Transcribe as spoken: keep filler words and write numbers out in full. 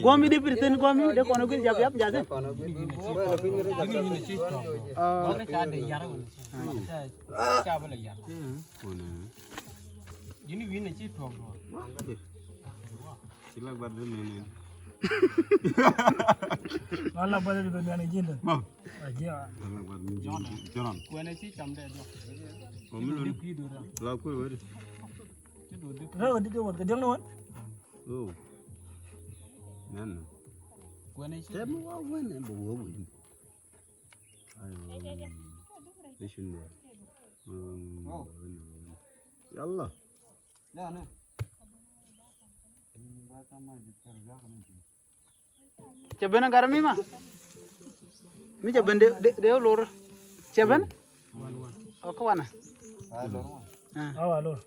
Guɔmi di pir thin guɔmi de kɔn guil jap yap jathin. Ji̱n wi̱n a ci tuɔk duɔ̱ɔ̱r. Ci lak bat dhi nini. Wala bala di ben yani jinda. Ma. Ajia. Lak bat ni jin. Jonan. Kuɛn a ci cam dɛ duɔ̱ɔ̱r. Kɔmi lon. Di kui̱ duɔ̱ɔ̱r. La kui̱ weri. Ci duɔ̱ɔ̱r di. Rɛ di di wal ka diɛŋ ni wan. Oh. Nɛn. Kuɛn a ci. Tɛm wa wen en bɛ wä wuli. Ayo. Ni shun bɛ. Yalla. Cɛ ben gat mi ma. Mi cɛ ben de de de lor. Cɛ ben. O kä wanɛ. Awa lor.